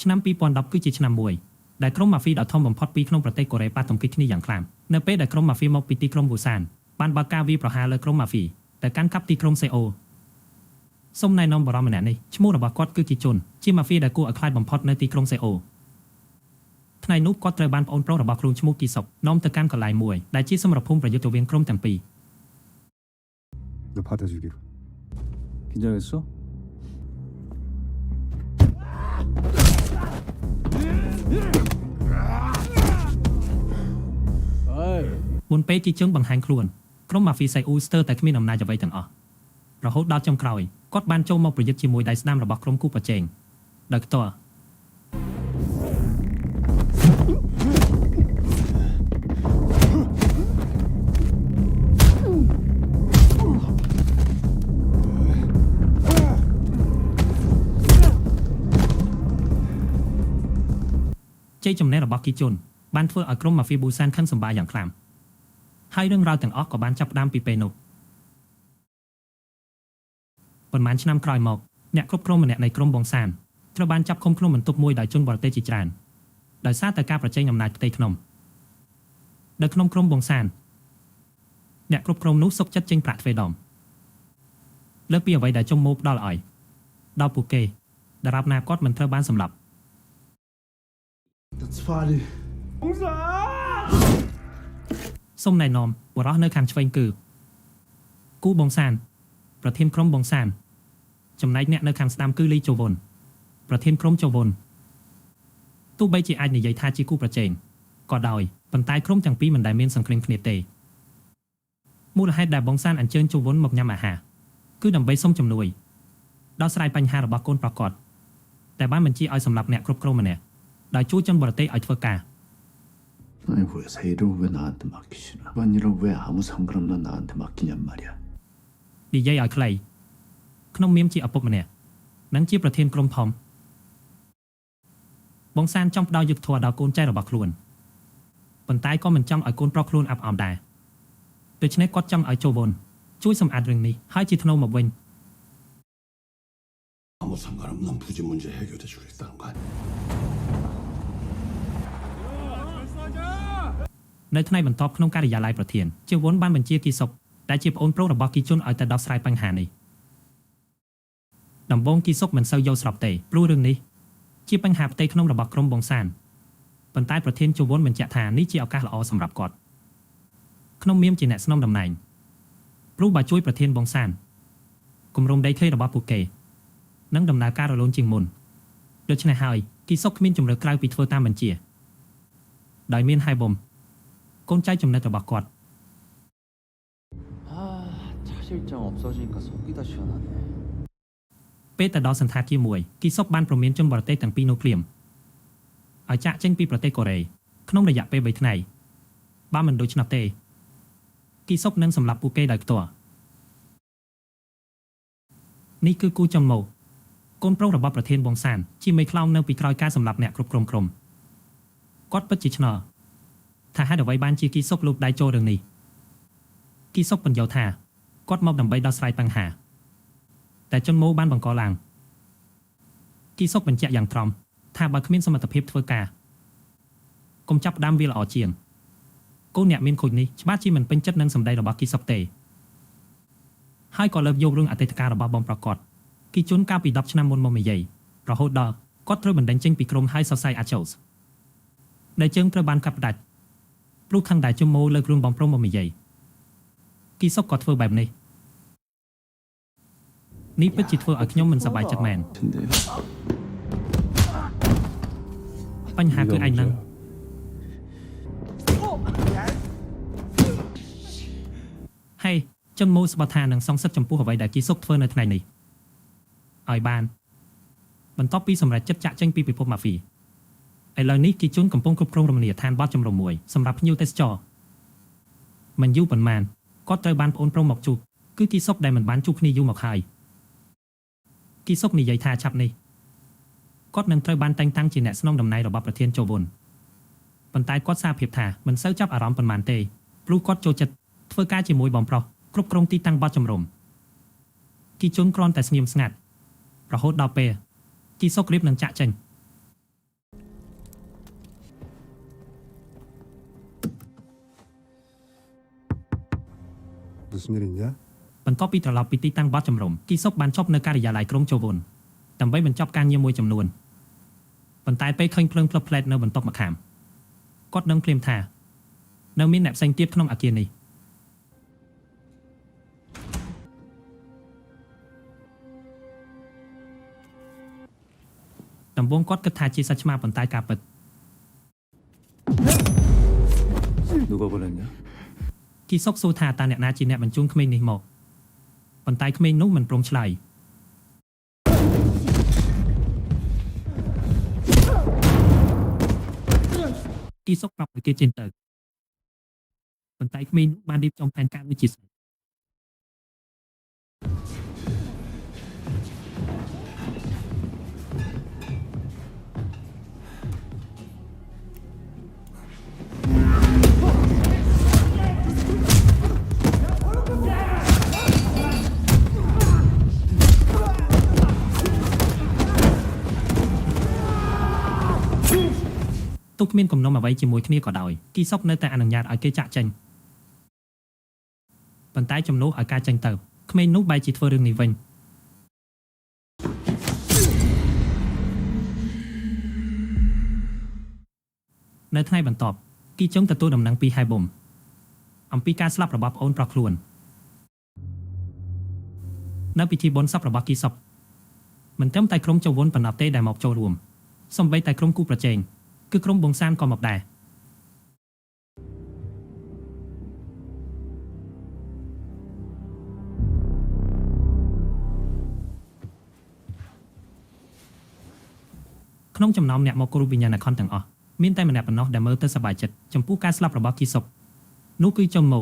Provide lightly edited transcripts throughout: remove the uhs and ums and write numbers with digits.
ឆ្នាំ2010គឺជាឆ្នាំមួយដែលក្រុមម៉ាហ្វីដ៏ធំបំផុតពីរក្នុងប្រទេសកូរ៉េប៉ះទង្គិចគ្នាយ៉ាងខ្លាំងនៅពេលដែលក្រុមម៉ាហ្វីមកពីទីក្រុងប៊ូសានបានបើកការវាយប្រហារលើក្រុមម៉ាហ្វីដែលកាន់កាប់ទីក្រុងសេអ៊ូលសូមណែនាំបរិម្នាក់នេះឈ្មោះរបស់គាត់គឺគីជុនជាម៉ាហ្វីដែលគួរឲ្យខ្លាចបំផុតនៅទីក្រុងសេអ៊ូលថ្ងៃនោះគាត់ត្រូវបានប្អូនប្រុសរបស់ខ្លួនឈ្មោះគីសុកនាំទៅកាន់កន្លែងមួយដែលជាសមរភូមិប្រយុទ្ធរវាងក្រុមទាំងពីរ 너 받아주기로. 긴장했어? មុនពេលគីជឹងបង្ហាញខ្លួនក្រុមម៉ាហ្វីសេអ៊ូលស្ទើរតែគ្មានអំណាចអ្វីទាំងអស់រហូតដល់ចុងក្រោយគាត់បានចូលមកប្រយុទ្ធជាមួយដៃស្ដាំរបស់ក្រុមគូប្រជែងដោយផ្ទាល់ ជ័យជំនះរបស់គីជុនបានធ្វើឲ្យក្រុមម៉ាហ្វីប៊ូសានខឹងសម្បាយ៉ាងខ្លាំងហើយរឿងរ៉ាវទាំងអស់ក៏បានចាប់ផ្ដើមពីពេលនោះប៉ុន្មានឆ្នាំក្រោយមកអ្នកគ្រប់គ្រងម្នាក់នៃក្រុមបងសានត្រូវបានចាប់ឃុំក្នុងបន្ទប់មួយដោយជនបរទេសជាច្រើនដោយសារតែការប្រជែងអំណាចផ្ទៃក្នុងនៅក្នុងក្រុមបងសានអ្នកគ្រប់គ្រងនោះសុកចិត្តចេញប្រាក់ទ្វេដងលើសពីអ្វីដែលចុងម៉ូផ្ដល់ឲ្យដល់ពួកគេដរាបណាគាត់មិនត្រូវបានសម្លាប់ That's funny. សូមណែនាំបុរសនៅខាងឆ្វេងគឺគូបងសាន ប្រធានក្រុមបងសាន ចំណែកអ្នកនៅខាងស្ដាំគឺលីជូវុនប្រធានក្រុមជូវុនទោះបីជាអាចនិយាយថាជាគូប្រជែងក៏ដោយប៉ុន្តែក្រុមទាំងពីរមិនដែលមានសង្គ្រាមគ្នាទេមូលហេតុដែលបងសានអញ្ជើញជូវុនមកញ៉ាំអាហារគឺដើម្បីសុំជំនួយដោះស្រាយបញ្ហារបស់កូនប្រកបតែបានបញ្ជាឲ្យសម្រាប់អ្នកគ្រប់គ្រងម្នាក់ដោយជួយជនបរទេសឲ្យធ្វើការ 아이고 회사 일을 왜 나한테 맡기시나? 집안 일을 왜 아무 상관없는 나한테 맡기냔 말이야. និយាយឲ្យខ្លីក្នុងនាមជាឪពុកម្នាក់និងជាប្រធានក្រុមធំបងសានចង់ផ្ដល់យុត្តិធម៌ដល់កូនចៅរបស់ខ្លួនប៉ុន្តែក៏មិនចង់ឲ្យកូនប្រុសខ្លួនអាប់អោនដែរដូច្នេះគាត់ចង់ឲ្យជូវុនជួយសម្អាតរឿងនេះហើយជាថ្នូរមកវិញ 아무 상관없는 부지 문제 해결해 주겠다는 거 아니야? នៅថ្ងៃបន្ទាប់ក្នុងការិយាល័យប្រធានជូវុនបានបញ្ជាគីសុកដែលជាប្អូនប្រុសរបស់គីជុនឲ្យទៅដោះស្រាយបញ្ហានេះដំបូងគីសុកមិនសូវយល់ស្របទេព្រោះរឿងនេះជាបញ្ហាផ្ទៃក្នុងរបស់ក្រុមបងសានប៉ុន្តែប្រធានជូវុនបញ្ជាក់ថានេះជាឱកាសល្អសម្រាប់គាត់ក្នុងនាមជាអ្នកស្នងតំណែងព្រោះបើជួយប្រធានបងសានគម្រោងដីធ្លីរបស់ពួកគេនឹងដំណើរការរលូនជាងមុនដូច្នេះហើយគីសុកគ្មានជំរឿក្រៅពីធ្វើតាមបញ្ជាដោយមានហៃបំ កូនចៅចំណិតរបស់គាត់ 아, 차 실장 없어지니까 속이 다 시원하네. ពេលទៅដល់សន្តាគារមួយគីសុកបានព្រមានជនបរទេសទាំងពីរនោះភ្លាមឲ្យចាក់ចេញពីប្រទេសកូរ៉េក្នុងរយៈពេល3ថ្ងៃបើមិនដូច្នោះទេគីសុកនឹងសម្លាប់ពួកគេដោយផ្ទាល់នេះគឺគូចំម៉ូកូនប្រុសរបស់ប្រធានបងសានជាមេខ្លោងនៅពីក្រោយការសម្លាប់អ្នកគ្រប់គ្រងក្រុមគាត់ពិតជាឆ្ងល់ថាហេតុអ្វីបានជាគីសុកលូកដៃចូលរឿងនេះគីសុកបញ្យល់ថាគាត់មកដើម្បីដោះស្រាយបញ្ហា តែជនម៉ូបានបង្កឡើងគីសុកបញ្ជាក់យ៉ាងត្រង់ថាបើគ្មានសមត្ថភាពធ្វើការកុំចាប់ផ្ដើមវាល្អជាងកូនអ្នកមានខូចនេះច្បាស់ជាមិនពេញចិត្តនឹងសម្ដីរបស់គីសុកទេហើយក៏លើកយករឿងអតីតកាលរបស់បងប្រកបគីជុនកាលពី10ឆ្នាំមុនមកនិយាយរហូតដល់គាត់ត្រូវបណ្តេញចេញពីក្រុមហើយសរសៃអាចូសដែលជើងត្រូវបានកាត់ផ្តាច់ព្រោះខាងដែលជុំម៉ូលើករឿងបងប្រុសមកនិយាយគីសុកក៏ធ្វើបែបនេះនេះពិតជាធ្វើឲ្យខ្ញុំមិនសប្បាយចិត្តមែន 텐데요. បញ្ហាគឺឯងនឹង ហេចិនម៉ូស្បថានឹងសងសឹកចំពោះអ្វីដែលគីសុកធ្វើនៅថ្ងៃនេះឲ្យបានបន្ទាប់ពីសម្រេចចិត្តចាក់ចេញពីពិភពម៉ាហ្វីឥឡូវនេះគីជុនកំពុងគ្រប់គ្រងរមណីយដ្ឋានបទចម្រុំមួយសម្រាប់ភ្ញៀវទេសចរមិនយូរប៉ុន្មានគាត់ត្រូវបានប្អូនប្រុសមកជួបគឺគីសុកដែលមិនបានជួបគ្នាយូរមកហើយគីសុកនិយាយថាឆាប់នេះគាត់នឹងត្រូវបានតែងតាំងជាអ្នកស្នងតំណែងរបស់ប្រធានជូវុនប៉ុន្តែគាត់សារភាពថាមិនសូវចាប់អារម្មណ៍ប៉ុន្មានទេព្រោះគាត់ចូលចិត្ត ធ្វើការជាមួយបងប្រុសគ្រប់គ្រងទីតាំងបទចម្រុំគីជុនគ្រាន់តែស្ងៀមស្ងាត់រហូតដល់ពេលគីសុករៀបនឹងចាក់ចេញ 무슨 일 있냐? បន្ទាប់ពីត្រឡប់ពីទីតាំងបទចម្រុំគីសុកបានឈប់នៅការិយាល័យក្រុមជវុនដើម្បីបញ្ចប់ការងារមួយចំនួនប៉ុន្តែពេលឃើញភ្លើងផ្លឹបផ្លែតនៅបន្ទប់ម្ខាងគាត់ដឹងភ្លាមថានៅមានអ្នកផ្សេងទៀតក្នុងអគារនេះ ដំបូងគាត់គិតថាជាសត្វឆ្មាប៉ុន្តែការពិត 누가 보냈냐? គីសុកសួរថាតើអ្នកណាជាអ្នកបញ្ជូនក្មេងនេះមកប៉ុន្តែក្មេងនោះមិនព្រមឆ្លើយគីសុកប្រាប់ឲ្យគេចេញទៅប៉ុន្តែក្មេងនោះបានរៀបចំផែនការដូចជាស្រេចទោះគ្មានគំនុំអ្វីជាមួយគ្នាក៏ដោយគីសុកនៅតែអនុញ្ញាតឲ្យគេចាក់ចេញប៉ុន្តែជំនួសឲ្យការចេញទៅក្មេងនោះបែរជាធ្វើរឿងនេះវិញនៅថ្ងៃបន្ទាប់គីចុងទទួលដំណឹងពីហៃបុំអំពីការស្លាប់របស់ប្អូនប្រុសខ្លួននៅពិធីបុណ្យសពរបស់គីសុកមិនត្រឹមតែក្រុមចវុនប៉ុណ្ណោះទេដែលមកចូលរួមសូម្បីតែក្រុមគូប្រជែងគឺក្រុមបងសានក៏មកដែរ ក្នុងចំណោមអ្នកមកគោរពវិញ្ញាណក្ខន្ធទាំងអស់មានតែម្នាក់ប៉ុណ្ណោះដែលមើលទៅសប្បាយចិត្តចំពោះការស្លាប់របស់គីសុកនោះគឺជុំម៉ូ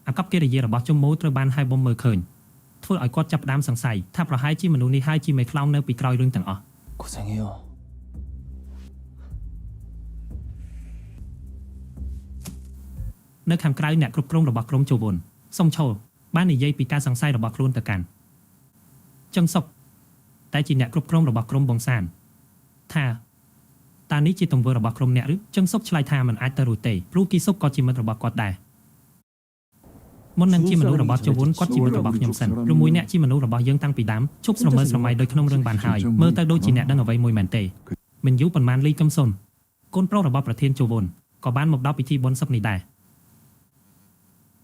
អាកប្បកិរិយារបស់ជុំម៉ូត្រូវបានហៅបំមើលឃើញធ្វើឲ្យគាត់ចាប់ផ្ដើមសង្ស័យថាប្រហែលជាមនុស្សនេះហើយជាមេខ្លោងនៅពីក្រោយរឿងទាំងអស់ 고생해요. នៅខាងក្រៅអ្នកគ្រប់គ្រងរបស់ក្រុមជវុនសុំឈលបាននិយាយពីការសង្ស័យរបស់ខ្លួនទៅកាន់ចឹងសុកតែជាអ្នកគ្រប់គ្រងរបស់ក្រុមបងសានថាតើនេះជាទង្វើរបស់ក្រុមអ្នកឬចឹងសុកឆ្លើយថាមិនអាចទៅរួចទេព្រោះគីសុកក៏ជាមិត្តរបស់គាត់ដែរមុននឹងជាមនុស្សរបស់ជវុនគាត់ជាមិត្តរបស់ខ្ញុំសិនព្រោះមួយអ្នកជាមនុស្សរបស់យើងតាំងពីដើមឈប់ស្រមើស្រមៃដោយក្នុងរឿងបានហើយមើលទៅដូចជាអ្នកដឹងអ្វីមួយមែនទេមិនយូរប៉ុន្មានលីកឹមសុនកូនប្រុសរបស់ប្រធានជវុនក៏បានមកដល់ពិធីបុណ្យសពនេះដែរ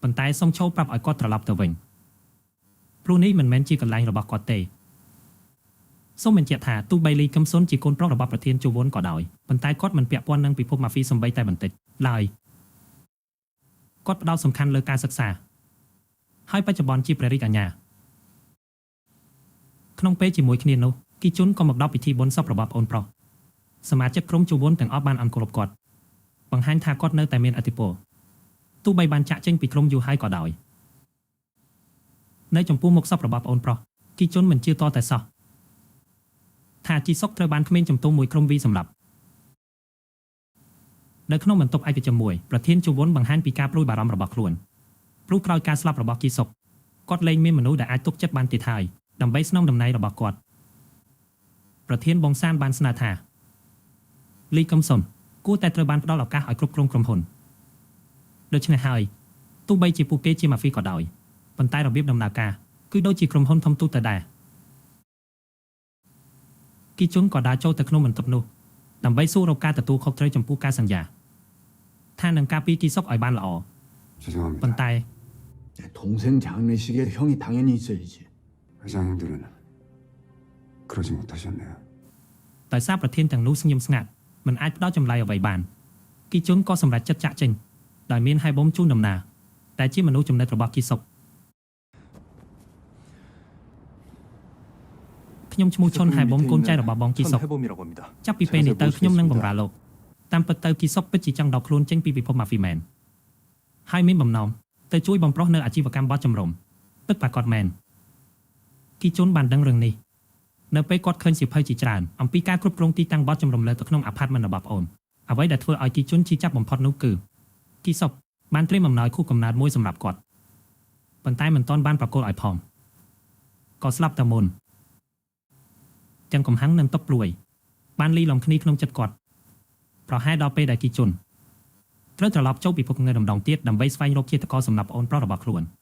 ប៉ុន្តែសុំឈោប្រាប់ឲ្យគាត់ត្រឡប់ទៅវិញព្រោះនេះមិនមែនជាកន្លែងរបស់គាត់ទេសូមបញ្ជាក់ថាទោះបីលីកឹមសុនជាកូនប្រុសរបស់ប្រធានជវុនក៏ដោយប៉ុន្តែគាត់មិនពាក់ព័ន្ធនឹងពិភពម៉ាហ្វីសំបីតែបន្តិចឡើយគាត់ផ្ដោតសំខាន់លើការសិក្សាហើយបច្ចុប្បន្នជាព្រះរាជអាជ្ញាក្នុងពេលជាមួយគ្នានោះគីជុនក៏មកដល់ពិធីបុណ្យសពរបស់ប្អូនប្រុសសមាជិកក្រុមជវុនទាំងអស់បានអង្គរគាត់បង្ហាញថាគាត់នៅតែមានឥទ្ធិពល ទោះបីបានចាក់ចេញពីក្រុមយូរហើយក៏ដោយនៅចំពោះមុខសពរបស់ប្អូនប្រុសគីជុនមិនជឿតតែសោះថាជីសុកត្រូវបានក្មេងជំទង់មួយក្រុមវីសម្លាប់នៅក្នុងបន្ទប់ឯកជនមួយប្រធានជវុនបង្ហាញពីការព្រួយបារម្ភរបស់ខ្លួនព្រោះក្រោយការស្លាប់របស់ជីសុកគាត់លែងមានមនុស្សដែលអាចទុកចិត្តបានទៀតហើយដើម្បីស្នងតំណែងរបស់គាត់ប្រធានបងសានបានស្នើថាលីកឹមសុនគួរតែត្រូវបានផ្ដល់ឱកាសឲ្យគ្រប់គ្រងក្រុមហ៊ុន ដូច្នេះហើយទោះបីជាពួកគេជាម៉ាហ្វីក៏ដោយប៉ុន្តែរបៀបដំណើរការគឺដូចជាក្រុមហ៊ុនធំទូទៅដែរគីជុនក៏ដើរចូលទៅក្នុងបន្ទប់នោះដើម្បីសួររកការទទួលខុសត្រូវចំពោះការសន្យាថានឹងការពីគីសុកឲ្យបានល្អ ប៉ុន្ 죄송합니다. តែ 동생 장례식에 형이 당연히 있어야지. 회장님들은 그러지 못하셨네요. ដោយសារប្រធានទាំងនោះស្ងៀមស្ងាត់មិនអាចផ្ដល់ចម្លើយអ្វីបានគីជុនក៏សម្រេចចិត្តចាក់ចេញដោយមានហៃបំជូនដំណើរតែជាមនុស្សចំណិតរបស់គីសុកខ្ញុំឈ្មោះឈុនហៃបំកូនចៅរបស់បងគីសុក 천해범이라고 합니다. ចាប់ពីពេលនេះទៅខ្ញុំនឹងបម្រើលោកតាមពិតទៅគីសុកពិតជាចង់ដកខ្លួនចេញពីពិភពម៉ាហ្វីមែនហើយមានបំណងទៅជួយបំប្រុសនៅអាជីវកម្មបត់ចម្រុំពិតប្រាកដមែនគីជុនបានដឹងរឿងនេះនៅពេលគាត់ឃើញសៀវភៅជាច្រើនអំពីការគ្រប់គ្រងទីតាំងបត់ចម្រុំលើទៅក្នុងអាផាតមិនរបស់ប្អូនអ្វីដែលធ្វើឲ្យគីជុនឈឺចាប់បំផុតនោះគឺគីសុកបានត្រៀមអំណោយខួបកំណើតមួយសម្រាប់គាត់ប៉ុន្តែមិនទាន់បានប្រគល់ឲ្យផងក៏ស្លាប់តែមុនទាំងកំហឹងនិងតុកព្រួយ បានលីលំគ្នាក្នុងចិត្តគាត់ប្រហែលដល់ពេលដែលគីជុន ត្រូវត្រឡប់ចូលពិភពកំណើតម្ដងទៀតដើម្បីស្វែងរកឃាតករសម្រាប់ប្អូនប្រុសរបស់ខ្លួន។